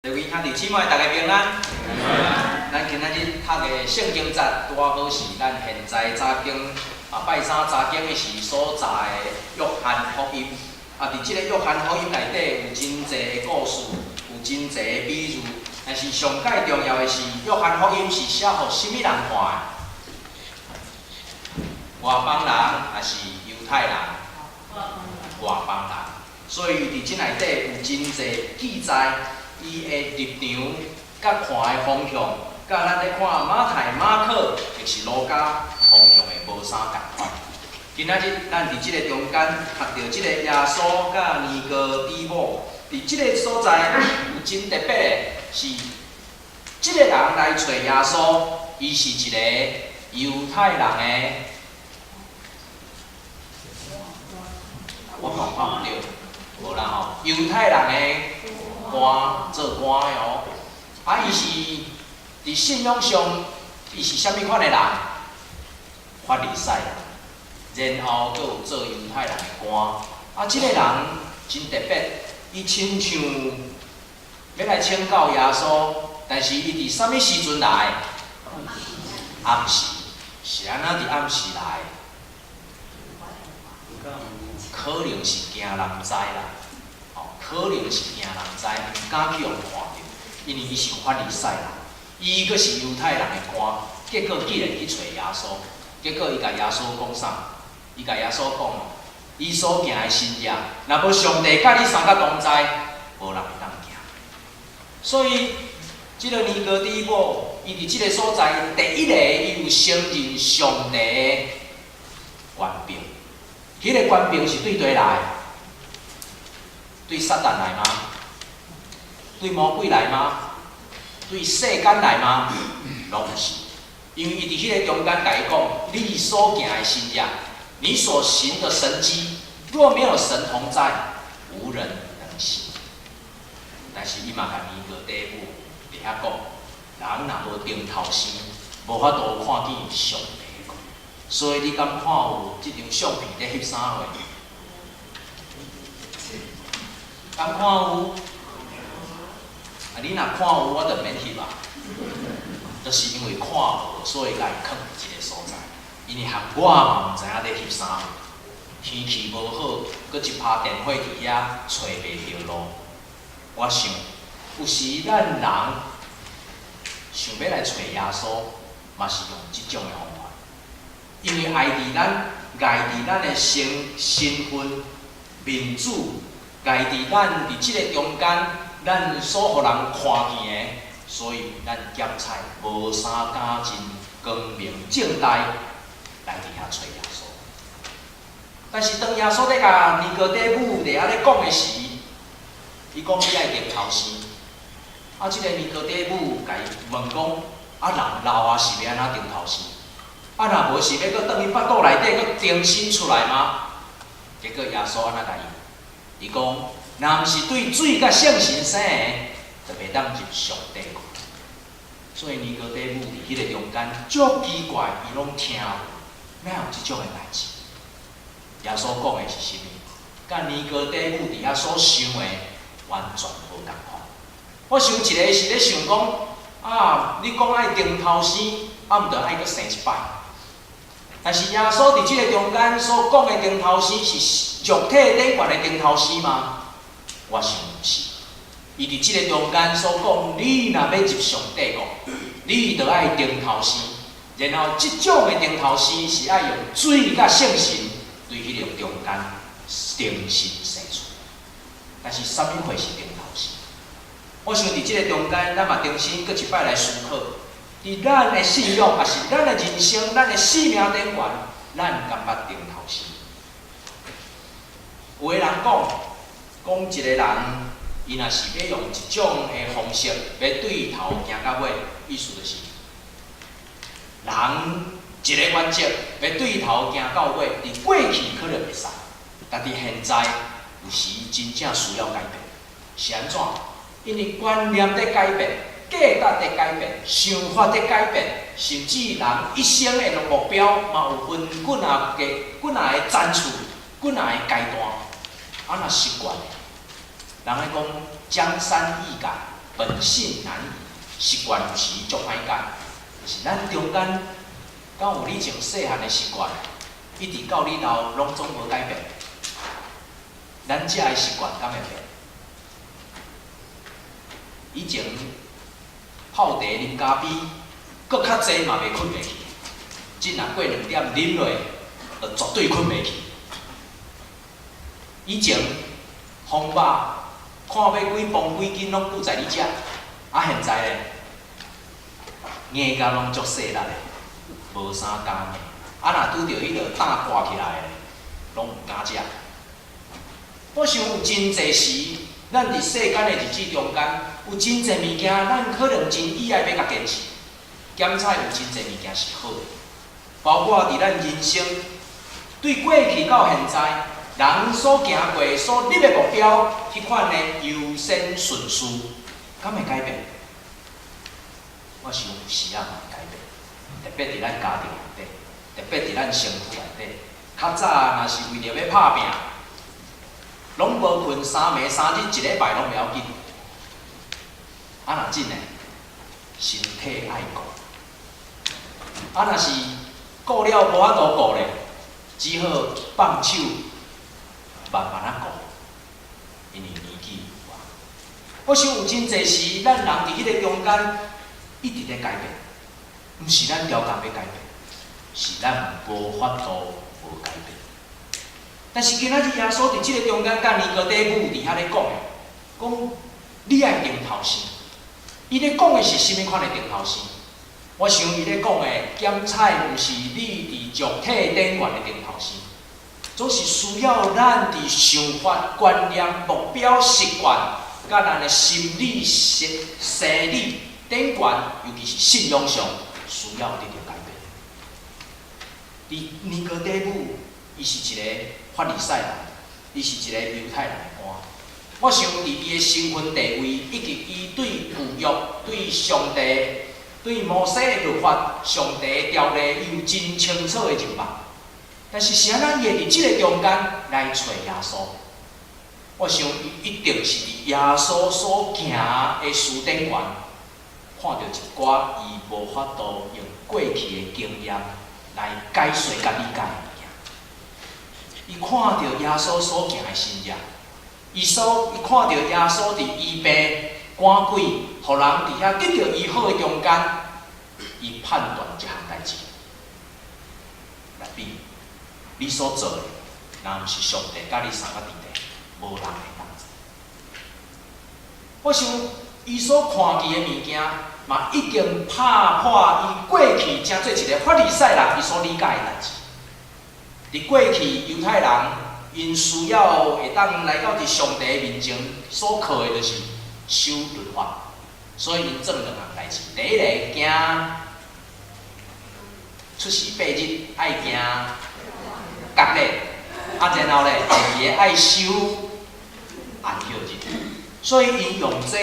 各位兄弟姊妹，大家平安。咱今仔日讀的聖經節，拄仔好是咱現在查經啊，拜三查經的時所查的約翰福音。啊，佇這个約翰福音內底有真濟的故事，有真濟的比喻。但是上蓋重要的是，約翰福音是寫予啥物人看的？外邦人抑是猶太人？外邦人。所以佇這內底有真濟記載。伊的立場，佮看的方向，佮咱咧看馬太、馬可，就是路加方向的無啥仝款。今仔日咱佇這个中間讀著這个耶穌佮尼哥底母，佇這个所在有真特別的是，這个人來揣耶穌，伊是一個猶太人的，我看看毋著，無啦吼，猶太人的官做官的哦，啊，伊是佇信仰上，伊是啥物款的人？法利賽人，然後閣有做猶太人的官。啊，這个人真特別，伊親像欲來請教耶穌，但是伊佇啥物時陣來？暗時，是按怎佇暗時來？可能是驚人知啦。可能是驚人知，毋敢去予人看著，因為伊是法利賽人，伊閣是猶太人的官，結果竟然去揣耶穌，結果伊共耶穌講啥？伊共耶穌講，伊所行的神跡，若無上帝佮你相佮同在，無人會當行。所以，這个尼哥底母，伊佇這个所在，第一个伊有承認上帝的權柄，彼个權柄是對佗來？對撒旦來嗎？對魔鬼來嗎？對世間來嗎？攏毋是，因為伊佇彼个中間共伊講：你所行的神跡，你所行的神蹟，若沒有神同在，無人能行。但是伊嘛共尼哥底母佇遐講：人若無重頭生，無法度看見上帝的國。所以你敢看有這張相片咧翕啥貨？敢看有？啊，你若看有，我就免翕啊。就是因為看無，所以共伊囥佇這个所在。因為含我嘛毋知影咧翕啥貨，天氣無好，閣一拍電火佇遐，揣袂著路。我想，有時咱人想欲來揣耶穌，嘛是用這種的方法。因為礙佇咱，礙佇咱的身份、面子。礙佇咱佇這个中間，咱所予人看見的，所以咱檢菜無啥敢真光明正大來佇遐揣耶穌。但是當耶穌咧共尼哥底母佇遐咧講的時，伊講你愛重頭生。啊，這个尼哥底母共伊問講：啊，人老啊是欲按怎重頭生？啊，若無是欲閣轉去腹肚內底閣重新出來嗎？結果耶穌按怎共伊？伊講，若毋是對水佮聖神生的，就袂當入上帝國。所以尼哥底母佇彼个中間足奇怪，伊攏聽有，哪有這種的代誌？耶穌講的是啥物？佮尼哥底母佇遐所想的完全無仝款。我想一个是咧想講，啊，你講愛重頭生，啊，毋著愛閣生一擺。但是耶穌佇這个中間所講的重頭生是肉體頂懸的重頭生嗎？我想毋是。伊佇這个中間所講，你若欲入上帝國，你著愛重頭生。然後這種的重頭生是愛用水佮聖神對彼个中間重新生出。但是啥物貨是重頭生？我想佇這个中間，咱嘛重新閣一擺來思考。佇咱的信仰，抑是咱的人生，咱的生命頂懸，咱敢捌重頭生？有的人講，講一個人，伊若是欲用一種的方式，欲對頭行到尾，意思就是，人一个原則，欲對頭行到尾，佇過去可能會使，但佇現在有時真正需要改變。是按怎？因為觀念佇改變。價值佇改變，想法佇改變，甚至人一生的目標嘛有分幾若個、幾若个層次、幾若个階段。啊，若習慣，人咧講江山易改，本性難移，習慣有時足歹改。是咱中間，敢有你從細漢的習慣，一直到你老，攏總無改變？咱遮的習慣敢會變？以前泡茶啉咖啡，閣較濟嘛袂睏袂去，這若過2點啉落，就絕對睏袂去。以前風肉看欲幾磅幾斤攏久在你食，啊現在咧，硬甲攏足細粒的，無啥加硬。啊若拄著彼个擔掛起來的，攏毋敢食。我想有真濟時，咱佇世間的日子中間，有真濟物件，咱可能真意愛欲共堅持。檢採有真濟物件是好的，包括佇咱人生對過去到現在，人所行過、所立的目標，彼款的優先順序，敢會改變？我想有時仔嘛會改變，特別佇咱家庭內底，特別佇咱身軀內底。較早若是為著欲拍拚，攏無睏3暝3日一禮拜攏袂要緊。啊，若真的，身體愛顧。啊，若是顧了無法度顧咧，只好放手慢慢仔顧，因為年紀有啊。我想有真濟時，咱人佇彼个中間一直咧改變，毋是咱條件欲改變，是咱無法度無改變。但是今仔日耶穌佇這個中間，佮尼哥底母佇遐咧講的，講你愛重頭生。伊咧講的是啥物款的重頭生？我想伊咧講的檢採毋是你佇肉體頂懸的重頭生，總是需要咱佇想法、觀念、目標、習慣，佮咱的心理、生理頂懸，尤其是信仰上，需要得著改變。佇尼哥底母，伊是一个法利賽人，伊是一個猶太人的官。我想佇伊的身份地位，以及伊對舊約、對上帝、對摩西的律法、上帝的條例，伊有真清楚的認捌。但是是按怎伊會佇這個中間來揣耶穌？我想伊一定是佇耶穌所行的事頂懸，看著一寡伊無法度用過去的經驗來解釋佮理解的物件。伊看著耶穌所行的神跡，伊看著耶穌佇醫病、趕鬼，予人佇遐得著醫好的中間，伊判斷這項代誌。來比，你所做的，若毋是上帝佮你相佮佇咧，無人會當做。我想，伊所看見的物件，嘛已經拍破伊過去成做一个法利賽人伊所理解的代誌。佇過去猶太人，𪜶需要會當來到佇上帝面前，所靠的就是守律法，所以𪜶做兩項代誌。第一個行出席8日愛行割禮，啊，然後咧，第二个愛守安息日。所以𪜶用這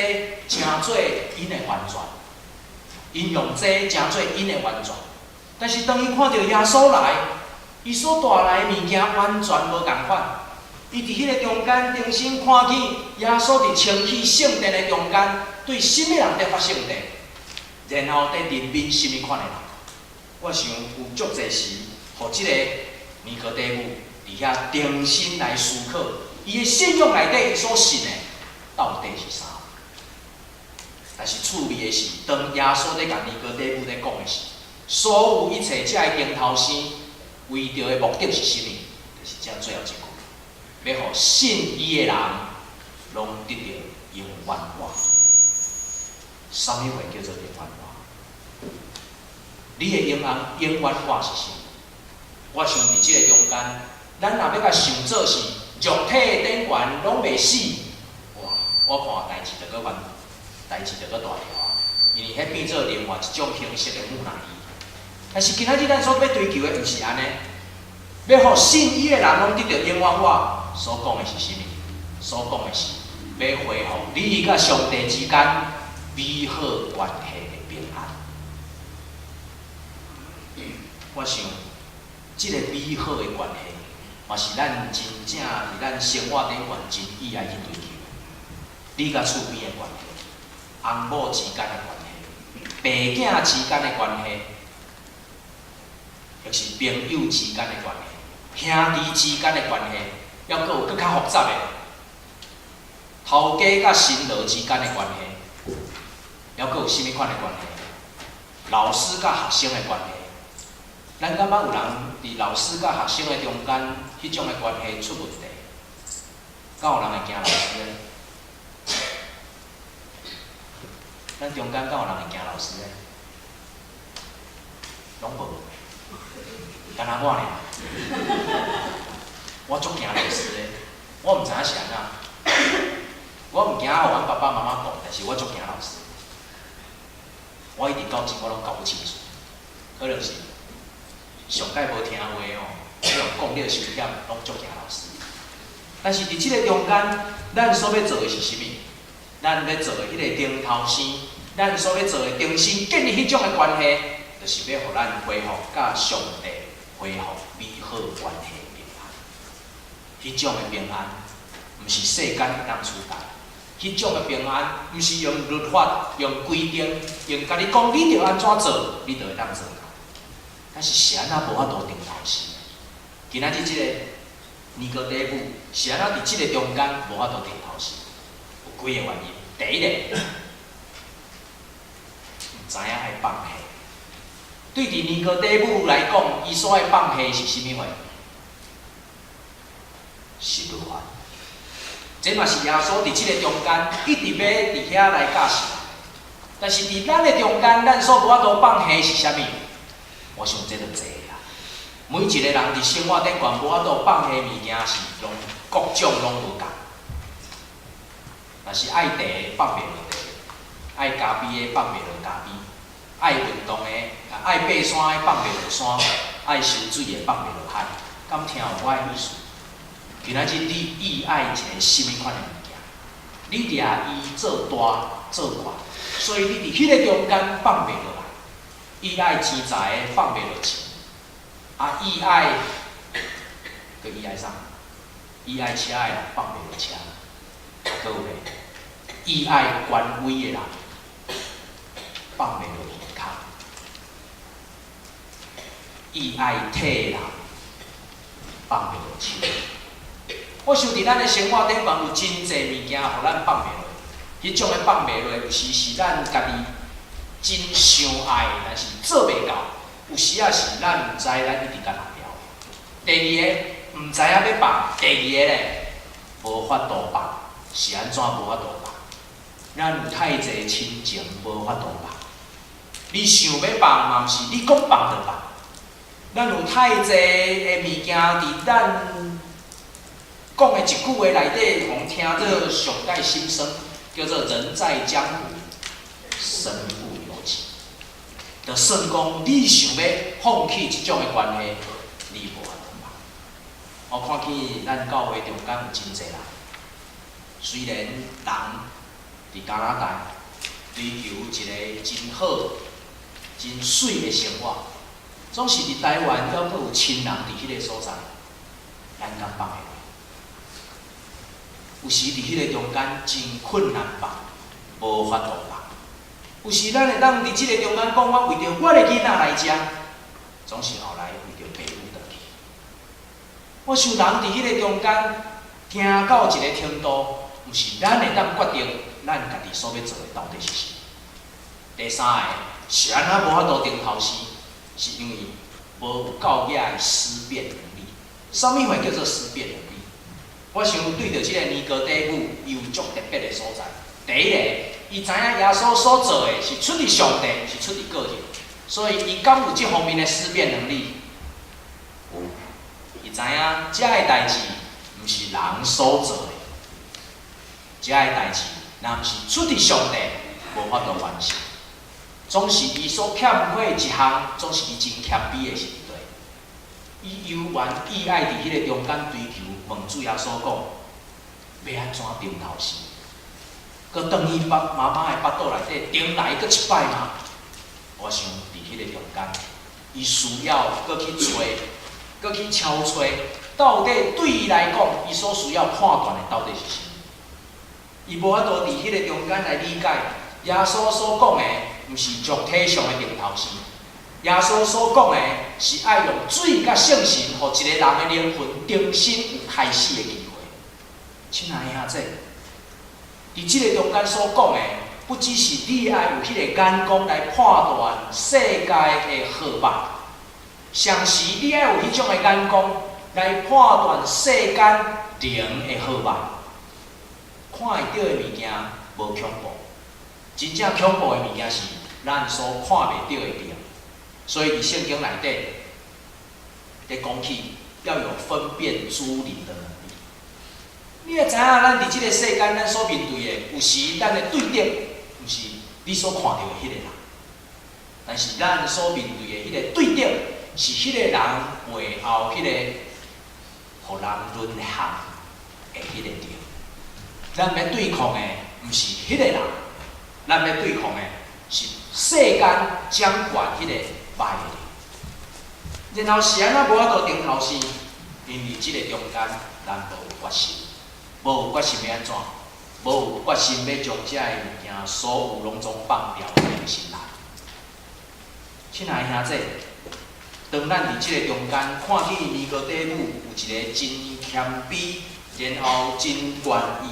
成做𪜶的完全，𪜶用這成做𪜶的完全。但是當伊看著耶穌來，伊所帶來的物件完全無仝款。伊佇彼个中間重新看見耶穌佇清洗聖殿的中間，對啥物人佇發聖殿，然後佇憐憫啥物款的人。我想有足濟時，予這個尼哥底母佇遐重新來思考，伊的信仰內底伊所信的到底是啥？但是趣味的是，當耶穌咧共尼哥底母咧講的是，所有一切這个重頭生，為著的目的是啥物？就是這最後一句，欲予信伊的人攏得著永遠活。啥物話叫做永遠活？你的永遠永遠活是啥？我想佇這个中間，咱若欲共想做是肉體頂懸攏袂死，哇！我看代誌就閣懸，代誌就閣大條啊！因為彼變做另外一種形式的木乃伊。但是今仔日咱所欲追求的毋是按呢，欲予信伊的人攏得著永遠活。所講的是啥物？所講的是欲恢復你佮上帝之間美好關係的平安。我想，這个美好的關係，嘛是咱真正佇咱生活頂懸真意愛去追求的。你佮厝邊的關係，翁某之間的關係，爸囝之間的關係，抑是朋友之間的關係，兄弟之間的關係，抑閣有閣較複雜的，頭家佮新郎之間的關係，抑閣有啥物款的關係？老師佮學生的關係，咱感覺有人佇老師佮學生的中間，彼種的關係出問題，敢有人會驚老師的？咱中間敢有人會驚老師的？攏無，干焦我爾。我足驚老師的，我毋知影是按怎。我毋驚予阮爸爸媽媽講，但是我足驚老師。我一直到今我攏搞不清楚，可能是上蓋無聽話吼，彼種講了傷險，攏足驚老師。但是佇這个中間，咱所欲做的是啥物？咱欲做的彼个頂頭生，咱所欲做的重新建立彼種的關係，就是欲予咱恢復佮上帝恢復美好關係平安。彼種的平安，毋是世間會當取代。彼種的平安，毋是用律法、用規定、用共你講你著按怎做，你就會當做到。但是是按怎無法度定頭生？今仔日這個尼哥底母是按怎佇這個中間無法度定頭生？有幾个原因。第一个，毋知影愛放下。對佇尼哥底母來講，伊所愛放下是啥物貨？是律法。這嘛是耶穌佇這個中間一直欲佇遐來教示。但是佇咱的中間，咱所無法度放下是啥物？我想這就濟啦。每一個人佇生活頂懸無法度放下物件是攏各種攏無仝。若是愛茶放袂落茶，愛咖啡的放袂落咖啡，愛運動的、愛爬山的放袂落山，愛游水的放袂落海。敢聽有我的意思？今仔日你意愛一个啥物款的物件？你掠伊做大做懸，所以你佇彼个中間放袂落來。伊愛錢財的放袂落錢，啊，伊愛，閣伊愛啥？伊愛車的人放袂落車，閣有咧？伊愛權威的人放袂落耳孔，伊愛體的人放袂落手。我想佇咱的生活頂懸有真濟物件，予咱放袂落。彼種的放袂落，有時是咱家己真想愛，但是做袂到。有時仔是咱毋知，咱一直共落掉。第二个，毋知影欲放；第二个咧，無法度放，是按怎無法度放？咱有太濟親情無法度放。你想欲放嘛，毋是你講放就放。咱有太濟的物件，佇咱講的一句話內底，予聽做上蓋心酸，叫做人在江湖，身不由己。就算講你想欲放棄這種的關係，你無法度放。我看見咱教會中間有真濟人，雖然人佇加拿大追求一個真好、真媠的生活，總是佇台灣猶閣有親人佇彼個所在，咱敢放會落？有時佇彼個中間真困難放，無法度放。有時咱會當佇這個中間講，我為著我的囡仔來遮，總是後來為著爸母轉去。我想人佇彼個中間行到一個程度，毋是咱會當決定咱家己所欲做的到底是啥。第三个是按怎無法度定頭生，是因為無有夠額的思辨能力。啥物貨叫做思辨能力？我想對著這個尼哥底母，伊有足特別的所在。第一個，伊知影耶穌所做的是出佇上帝，是出佇個人，所以伊敢有這方面的思辨能力？有。伊知影這个代誌毋是人所做的，這个代誌若毋是出佇上帝，無法度完成。總是伊所欠缺一項，總是伊真謙卑的時陣。伊猶原意愛佇彼个中間追求，問主耶穌講，欲按怎重頭生？閣轉去爸媽媽的腹肚內底，重來閣一擺嗎？我想佇彼个中間，伊需要閣去揣，閣去敲揣，到底對伊來講，伊所需要判斷的到底是啥物？伊無法度佇彼个中間來理解，耶穌所講的，毋是肉體上的定頭生。耶穌所講的是愛用水佮聖神，予一个人的靈魂重新有開始的機會。親愛的兄弟，佇這个中間所講的，不只是你愛有彼个眼光來判斷世界的好歹，同時你愛有彼種的眼光來判斷世間靈的好歹。看會著的物件無恐怖，真正恐怖的物件是咱所看袂著的靈。所以佇聖經內底，咧講起要有分辨諸靈的能力。你也知影，咱佇這个世間，咱所面對的，有時咱的對敵，毋是你所看著的彼個人，但是咱所面對的彼个對敵，是彼個人背後彼個，予人淪陷的彼个靈。咱欲對抗的，毋是彼個人，咱欲對抗的是世間掌權彼個歹的靈。然後是按怎無法度定頭生？因為這个中間，咱無有決心，無有決心欲按怎？無有決心欲將這个物件所有攏總放掉，重新來。親愛的兄弟，當咱佇這个中間看見尼哥底母有一個真謙卑，然後真願意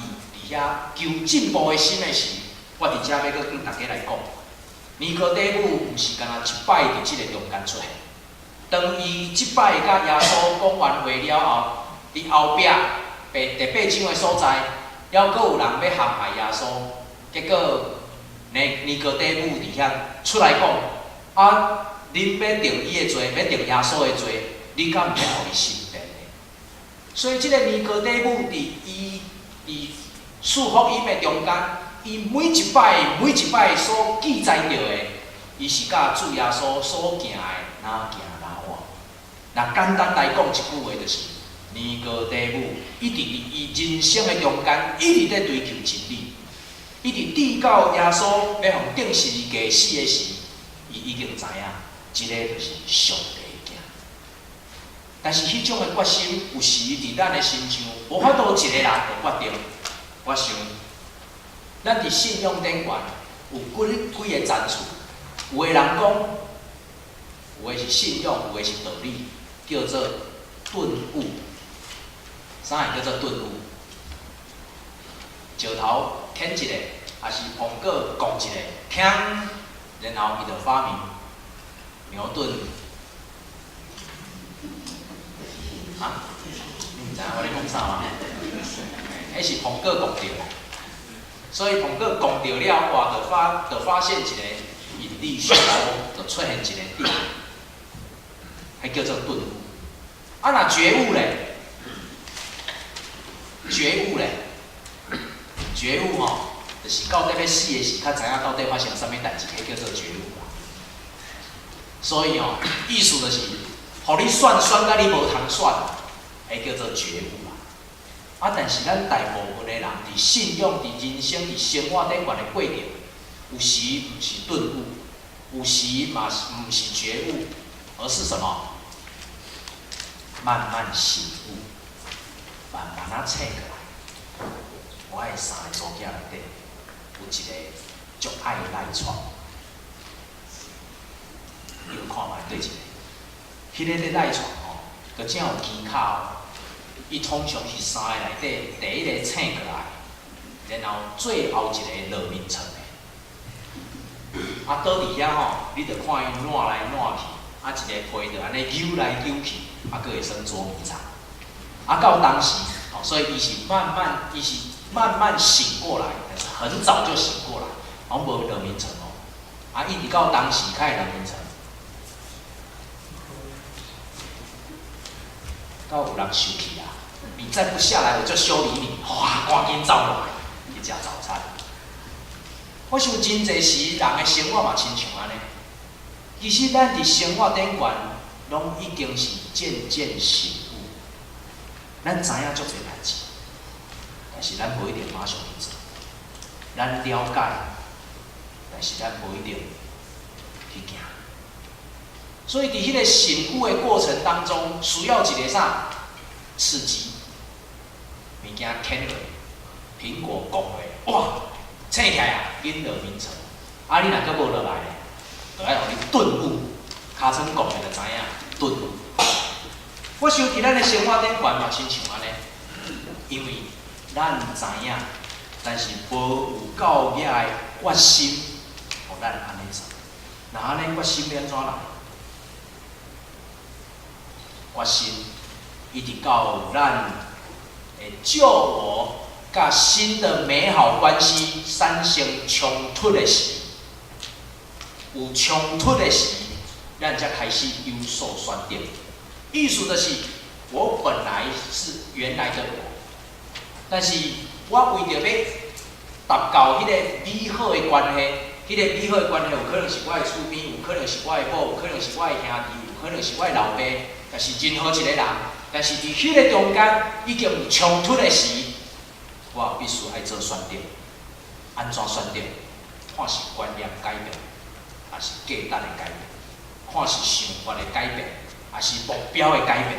佇遐求進步的心的時，我佇遮欲閣跟大家來講，尼哥底母毋是干焦一擺佇這个中間出現。當伊這擺佮耶穌講完話了後，佇後壁第八章的所在，猶閣有人欲陷害耶穌，結果尼哥底母佇遐出來講：啊，恁欲定伊的罪，欲定耶穌的罪，你敢毋免予伊申辯的？所以，這个尼哥底母佇伊佇四福音的中間，伊每一擺每一擺所記載著的，伊是佮主耶穌所行的哪行哪換。若簡單來講一句話，就是尼哥底母一直佇伊人生的中間，一直佇追求真理，一直直到耶穌欲予釘十字架死的時，伊已經知影，這个就是上帝的囝。但是彼種的決心，有時佇咱的身上，無法度一个人就決定。我想，咱佇信仰頂懸有幾幾个層次，有的人講，有的是信仰，有的是道理，叫做頓悟。啥會叫做頓悟？石頭牽一个，抑是蘋果摃一个，鏘，然後伊就發明牛頓。啊？你毋知影我咧講啥嗎？彼是蘋果摃著，所以蘋果摃著了，哇，就發現一個引力學說，就出現一個點，彼叫做頓悟。啊，若覺悟咧？覺悟咧？覺悟吼，就是到底欲死的時，較知影到底發生啥物代誌，彼叫做覺悟啦。所以吼，意思就是，予你選選甲你無通選，彼叫做覺悟啦。啊，但是咱大部分的人，佇信仰、佇人生、佇生活頂懸的過程，有時毋是頓悟，有時嘛是毋是覺悟，而是什麼？慢慢醒悟，慢慢仔醒過來。我的三个查某囝內底，有一个足愛賴床，你有看覓對一个？彼个咧賴床吼，閣真有技巧。伊通常是三个內底第一个醒過來，然後最後一个落眠床的。啊，倒佇遐吼，你就看伊湠來湠去，啊，一个被就按呢搝來搝去，啊，閣會耍捉迷藏。啊，到當時，吼，所以伊是慢慢醒過來，但是很早就醒過來，攏無落眠床哦。啊，一直到當時才會落眠床。到有人生氣啊！你再不下來，我就修理你！哇，趕緊走落來去食早餐。我想真濟時人的生活嘛，親像按呢。其實咱佇生活頂懸，攏已經是漸漸醒悟。咱知影足濟代誌，但是咱無一定馬上去做。咱了解，但是咱無一定去行。所以，佇彼个醒悟的過程當中，需要一个啥刺激？物件牽落，蘋果摃落，哇，醒起來啊，緊落眠床。啊，你若閣無落來咧，就愛予你頓悟。尻川講的就知影，頓悟。我想佇咱的生活頂懸嘛，親像按呢，因為咱知影，但是無有夠額的決心，予咱按呢做。若按呢決心欲按怎來？決心一直到咱的舊我佮新的美好關係產生衝突的時，有衝突的時，咱才開始有所選擇。意思就是，我本來是原來的我，但是我為著欲達到彼個美好的關係，彼個美好的關係有可能是我的厝邊，有可能是我的某，有可能是我的兄弟，有可能是我的老爸，抑是任何一個人。但是佇彼個中間已經有衝突的時，我必須愛做選擇。按怎選擇？看是觀念改變，抑是價值的改變；看是想法的改變，抑是目標的改變；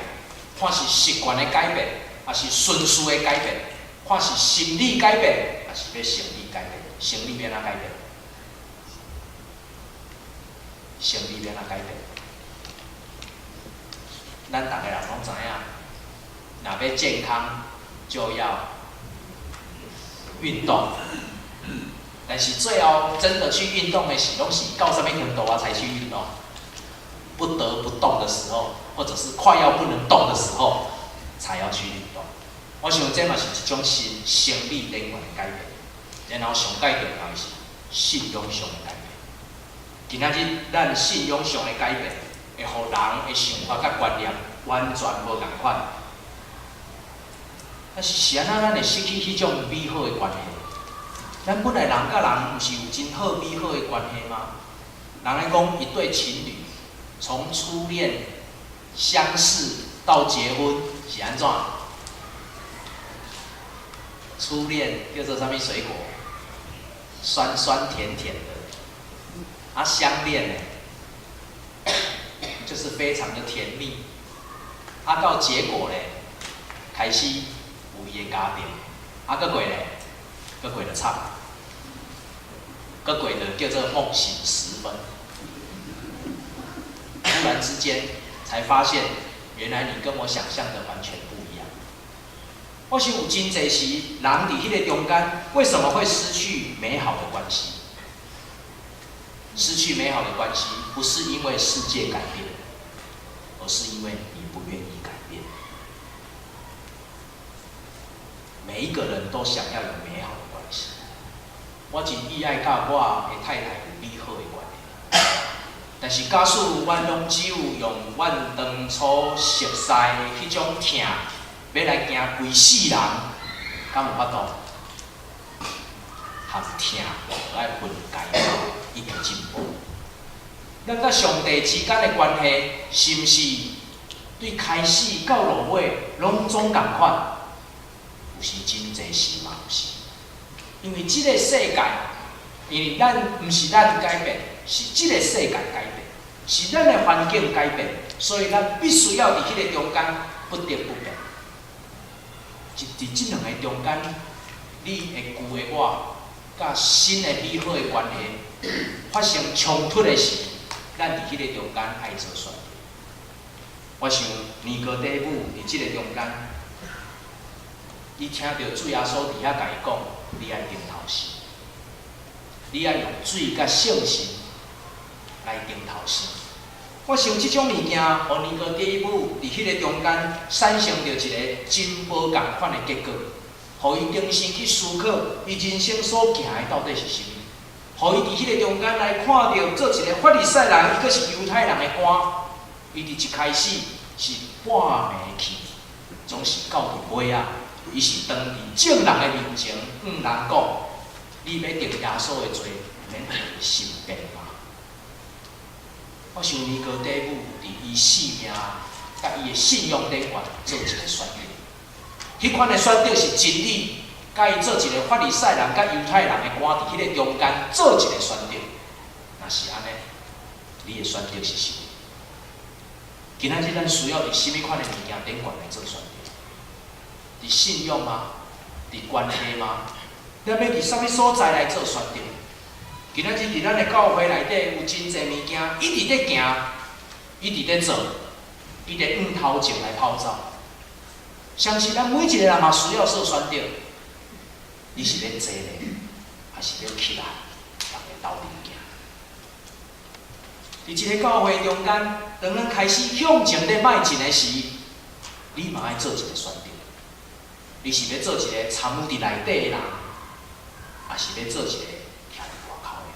看是習慣的改變，抑是順序的改變；看是心理改變，抑是欲生理改變。生理欲按怎改變？生理欲按怎改變？咱逐个人攏知影，若欲健康就要運動。但是最後真的去運動的時，攏是到啥物程度啊才去運動？不得不動的時候，或者是快要不能動的時候，才要去運動。我想這嘛是一種新生理頂懸的改變。然後上蓋重要的是信仰上的改變。今仔日咱信仰上的改變，會予人的想法佮觀念完全無仝款。但是是按怎咱會失去彼種美好的關係？咱本來人佮人毋是有真好美好的關係嗎？人咧講一對情侶，從初戀相識到結婚是按怎？初戀叫做啥物水果？酸酸甜甜的。啊，相戀呢，就是非常的甜蜜。啊，到結果咧，開始有伊的家庭。啊，閣過咧，閣過就慘。閣過就叫做夢醒時分。突然之間，才發現，原來你跟我想象的完全不一樣。我想有真濟時，人佇彼個中間，為什麼會失去美好的關係？失去美好的關係，不是因為世界改變，而是因為你不願意改變。每一個人都想要有美好的關係。我真意愛佮我的太太有美好的關係，但是假使阮攏只有用阮當初熟似彼種疼，欲來行規世人，敢有法度？含疼愛分開，一直進步。咱佮上帝之間的關係，是毋是對開始到落尾攏總仝款？有時真濟時嘛毋是，因為這個世界，因為咱毋是咱改變，是這個世界改變，是咱的環境改變，所以咱必須要佇彼個中間不得不變。佇這兩個中間，你的舊的我，佮新的美好的關係發生衝突的時，咱佇彼個中間愛做選擇。我想尼哥底母佇這個中間，伊聽著主耶穌佇遐共伊講：你愛定頭生，你愛用水佮聖神來定頭生。我想這種物件，予尼哥底母佇彼個中間產生著一個真無仝款的結果，予伊重新去思考，伊人生所行的到底是啥物。予伊佇彼個中間來看著做一個法利賽人，伊閣是猶太人的官，伊佇一開始是半暝去，總是到佇尾仔，伊是當佇眾人的面前，向人講：你欲定耶穌的罪，免予伊申辯嗎？我想尼哥底母佇伊性命佮伊的信仰頂懸做一個選擇，彼款的選擇是真理，佮伊做一個法利賽人佮猶太人的官佇彼個中間做一個選擇。若是按呢，你的選擇是啥物？今仔日咱需要佇啥物款的物件頂懸來做選擇？佇信仰嗎？佇關係嗎？咱欲佇啥物所在來做選擇？今仔日佇咱的教會內底有真濟物件，一直咧行，一直咧做，伊咧向頭前來跑走。相信咱每一個人嘛需要做選擇。你是咧坐咧，還是咧起來，逐家鬥陣行？佇這個教會中間，當咱開始向前咧邁進的時，你嘛愛做一個選擇。你是欲做一個參與佇內底的人，還是欲做一個徛佇外口的人？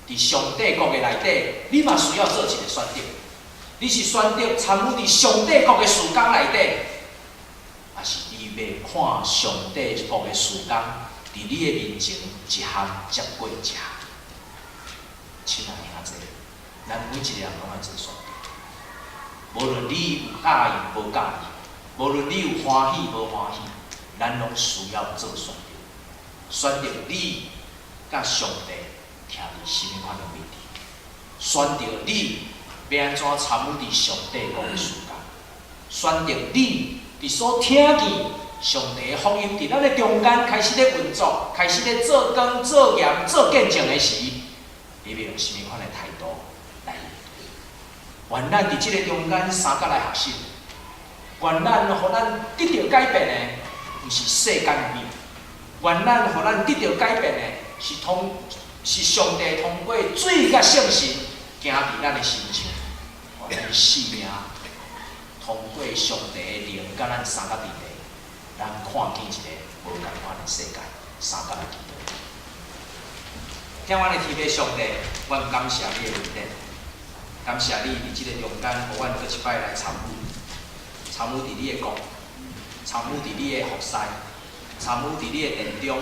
佇上帝國的內底，你嘛需要做一個選擇。你是選擇參與佇上帝國的事工內底，還是你欲看上帝國的事工佇你的面前一項接過一項？親愛的兄弟，咱每一個人攏愛做選擇。無論你有佮意無佮意，無論你有歡喜無歡喜，咱攏需要做選擇。選擇你佮上帝徛佇啥物款的位置？選擇你欲按怎參與佇上帝國的事工？選擇你佇所聽見上帝的福音佇咱的中間開始咧運作，開始咧做光、做鹽、做見證的時，你欲用啥物款的態度來面對？願咱佇這个中間相佮來學習，願咱予咱得著改變的，毋是世間的物；願咱予咱得著改變的，是上帝通過水佮聖神行佇咱的身上，予咱的生命通過上帝的靈佮咱相佮佇咧，咱看見一个無仝款的世界，相佮來祈禱。疼阮的天父上帝，阮感謝你的恩典，感謝你佇這个中間，予阮閣一擺來參與，參與佇你的國，參與佇你的服侍，參與佇你的殿中，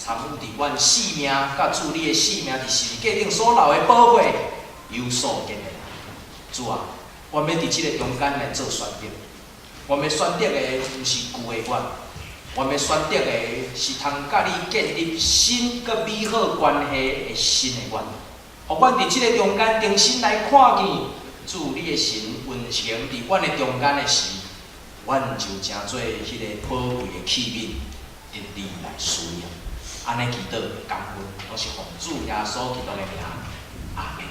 參與佇阮性命佮主你的性命佇十字架頂所流的寶血有所建立。主啊，阮欲佇這个中間來做選擇，阮欲選擇的毋是舊的阮，阮欲選擇的是通佮你建立新閣美好關係的新的阮。予阮佇這个中間重新來看見主你的神運行佇阮的中間的時，阮就成做彼个寶貴的器皿，得你來使用。按呢祈禱感恩，攏是奉主耶穌基督的名，阿門。